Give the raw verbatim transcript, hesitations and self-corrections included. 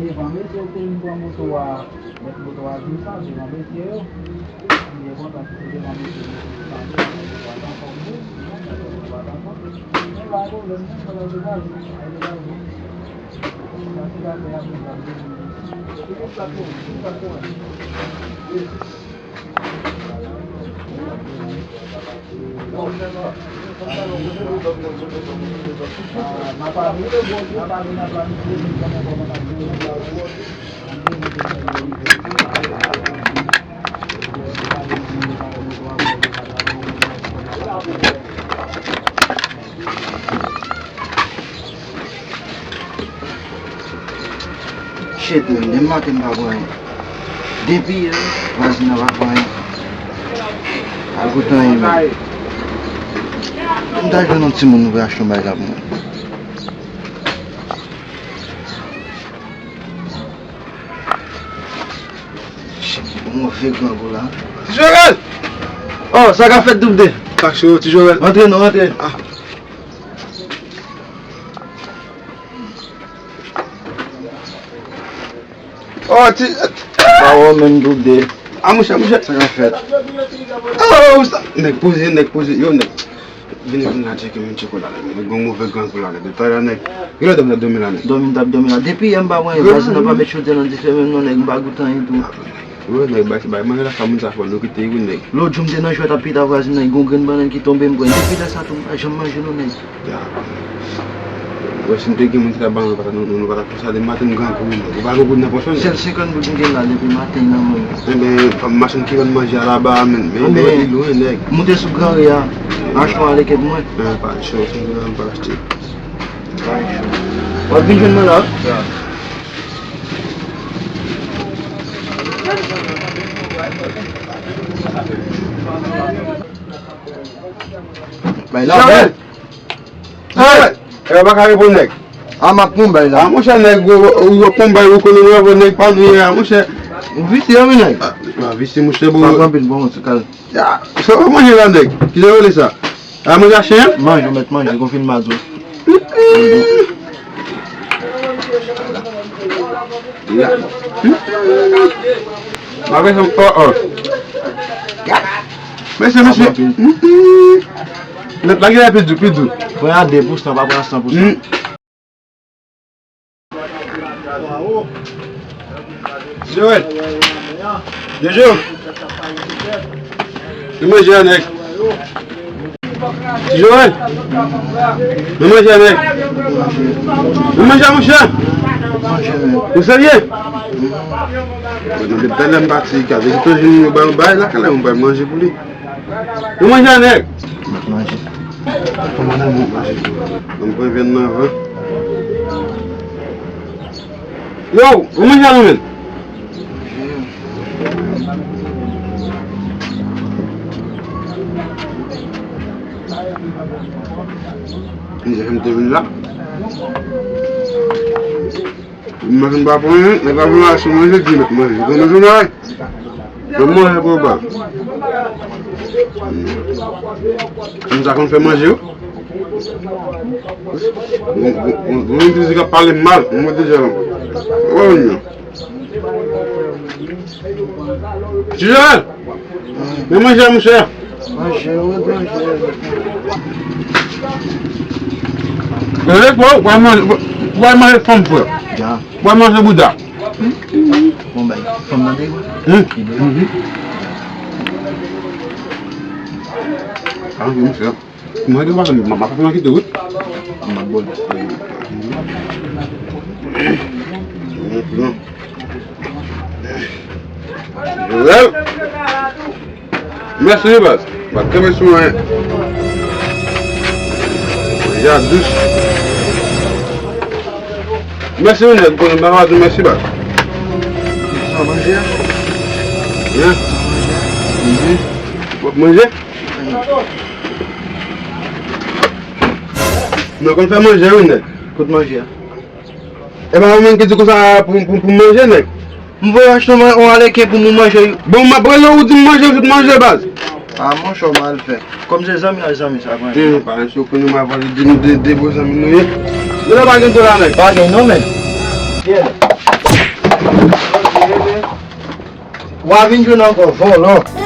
Devan mesye yo te vin pran moto a, mèt moto a di sa, devan mesye yo. M byen kontan si se devan mesye yo, mesye yo pa vle, mesye yo pa t anfòm vre, non, mesye yo pa t anfòm. Men pa pwoblèm, non, bagay degaje, bagay degaje. Sa se bagay a, se bagay degaje. Se konsa tou, se konsa tou. Shit, man, depi maten m pa pran anyen. Depi yè, vwazin nan pa pran anyen. Al goute anyen, man. M ta jwenn yon timoun, nou vle achte yon bagay la pou mwen. Shit, yon move grangou la. Ti Jorel! Oh, sa k ap fèt, Double D? Sa k cho, Ti Jorel? Antre non, antre. Ah. Oh, ti. Pa wè w menm, Double D. Ah, monchè, monchè. Sa k ap fèt? Oh, sa. Nèg poze, nèg poze. Yo, nèg. Vini, vini la, tcheke menm tcheko la, nèg. Nèg gon move grangou la, nèg. Talè, nèg. Kilè w t ap dòmi la, nèg? Dòmi, m t ap dòmi la. Depi yè m pa pran anyen, vwazin nan pa met chodyè nan dife menm non, nèg, m pa goute anyen tou. Wi, nèg, bay, bay manje la, sa moun sa fò nou kite, wi, nèg. Lòt jou m te nan jwèt ap pita vwazin nan, gon grenn bannann ki tonbe, m pran. Depi lè sa tou, m pa janm manje non, nèg. Ya. Wè, si m te gen moun ki ta ban nou, nou, nou pa ta konsa de maten m grangou, wi, nèg. Ou pa gen goud nan pòch ou, nèg? Sèl senkant goud m gen la depi maten nan men m. Enben, machann ki vann manje a laba a, men, men li lwen, nèg. Moute sou gran ri a, achte yon aleke pou mwen. Men pa cho, si m pa achte. W ap vin jwenn mwen la? Ya. Bay la. Jorel! Jorel! E pa ka reponn nèg. A, m ap pran bay la. A, monchè, nèg, ou, ou, ou pran bay, ou konnen mwen avè nèg pa nou ye a, monchè. Ou visye, wi, nèg. A, a, visye, monchè, bon. Pa pran pil bon, ti kal. Ya, sa w manje la, nèg? Kijan yo rele sa? A, manje a chen an? Manje, ou mèt manje, konfinman di w. Ya. Bagay sa, oh, oh. Mesye, mesye. Nèt la gen pi dou, pi dou. Pran a de pousan, pa pran san pousan. Joel. Jojo. Li manje a nèg. Joel. Li manje a nèg. Li manje a monchè. Ou serye? Mwen depi talè m pati, gade ki tonjou nou ba yon bay la, kalè yon bay manje pou li. Ou manje a nèg? M ap manje. Kòman nou manje? Ban m pran vyann nan avan. Yo, ou manje a nou menm? Manje a m te vin la. Manje m pa pran anyen, men pa vin la sou manje, di mèt manje. Konnen jounen an, nan manje pou ba. Moun sa konn fè manje, wi. Moun, moun, moun, moun ki ap pale mal, mwen deja la. Oh, non. Ti Joel! Men manje a, monchè. Manje, wi, manje. Lè pou w al manje, pou w al manje fanm frè. Ya. Pou w al manje bouda. Bon, bay, fanm nan te gwo. Hum. Li dwe. Mhm. Ah, wi, monchè. Mwen, de mwen, m ap fè nan kite, wi. M ap bòl. Joel. Mèsi, wi, baz. Baz, kenbe sou mwen. Ya dous. Mèsi, wi, nèg. Bon, m pa ka di mèsi, baz. Sa manje a? Hein? Mhm. W ap manje? Nou konn fè manje, wi, nèg. Kot manje a? E pa ou menm ki di konsa pou, pou, pou manje, nèg. M voye achte yon, yon aleke pou nou manje. Bon, m ap rele ou di m manje, ou tout manje, baz. A, monchè, m al fè. Kòm se zanmi a zanmi, sa pran. Ti, pa sou konnen m ap pale de nou de, de bon zanmi nou ye. Nou la pa gen dola, nèg. Pa gen non, men. Yeah. W a vin jwenn ankò, vòlò.